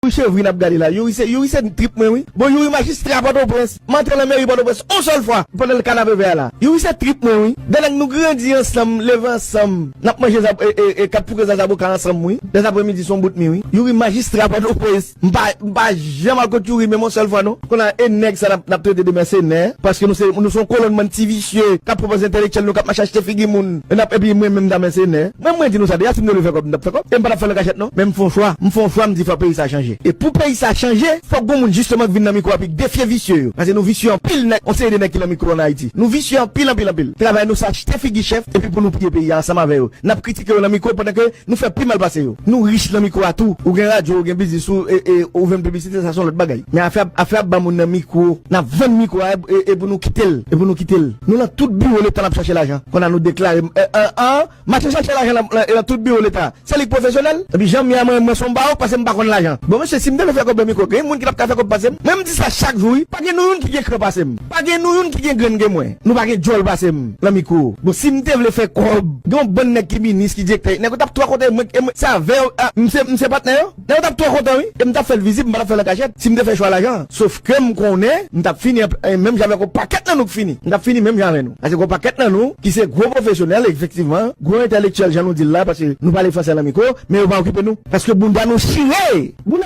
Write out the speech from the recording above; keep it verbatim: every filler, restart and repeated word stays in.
Youri chevri n ap gade la. Youri se, Youri se trip mwen, wi. Bon, Youri majistra Pòtoprens. M antre nan meri Pòtoprens yon sèl fwa pandan kanapevè a la. Youri se trip mwen, wi. De nèg nou grandi ansanm, leve ansanm. N ap manje zab-, e, e, e, k ap fouke zazaboka ansanm, wi. Lèzapremidi se yon bout mi, wi. Youri majistra Pòtoprens. M pa, m pa janm al kot Youri menm yon sèl fwa, non. Kounye a, e nèg sa n ap, n ap trete de mèsenè. Paske nou se, nou se yon kolonn bann ti visye k ap pran pòz entèlektyèl nou, k ap mache achte figi moun. E n ap, epi mwen menm m ta mèsenè. Mwen, mwen di nou sa deja, si m te vle fè kòb, m t ap fè kòb. E m pa t ap fè l an kachèt, non. Men m fè yon chwa. M fè yon chwa, m di fò peyi sa chanje. E pou peyi sa chanje, fòk gon moun jisteman k vin nan mikwo a epi k defye visye yo. Paske nou visye anpil nèg, yon seri de nèg ki nan mikwo an Ayiti. Nou visye anpil, anpil, anpil. Travay nou se achte figi chèf, epi pou nou piye peyi a ansanm avè yo. N ap kritike yo nan mikwo pandan ke nou fè pi mal pase yo. Nou rich nan mikwo a tou. Ou gen radyo, ou gen biznis, ou, e, e, ou vann piblisite, sa se yon lòt bagay. Men afè, afè ap ba moun nan mikwo, n ap vann mikwo a, e, e pou nou kite l, e pou nou kite l. Nou nan tout biwo Leta n ap chache lajan. Kounye a nou deklare, e, an, an, mache chache lajan nan, nan, nan tout biwo Leta. Se li k pwofesyonèl. Epi jan m ye a mwen, mwen se yon bawok paske m pa konn lajan. Bon, mesye, si m te vle fè kòb nan mikwo, gen moun ki t ap ka fè kòb pase m. Mwen, m di sa chak jou, wi. Pa gen nou youn ki gen kran pase m. Pa gen nou youn ki gen grenn ke mwen. Nou pa gen djòl pase m nan mikwo. Bon, si m te vle fè kòb, gen yon bann nèg ki minis, ki direktè. Nèg yo t ap twò kontan, mwen, e mwen, se avè yo, a, m se, m se patnè yo. Nèg yo t ap twò kontan, wi. E m t ap fè l vizib, m pa t ap fè l an kachèt. Si m te fè chwa lajan. Sofke m konnen, m t ap fini an, e, menm jan avèk yon pakèt nan nou k fini. M t ap fini menm jan avè nou. Paske gen yon pakèt nan nou ki se gwo pwofesyonèl, efektivman, gwo entèlektyèl, jan nou di l la, paske nou pale fransè nan mikwo, men yo pa okipe nou. Paske bounda nou chire. Bounda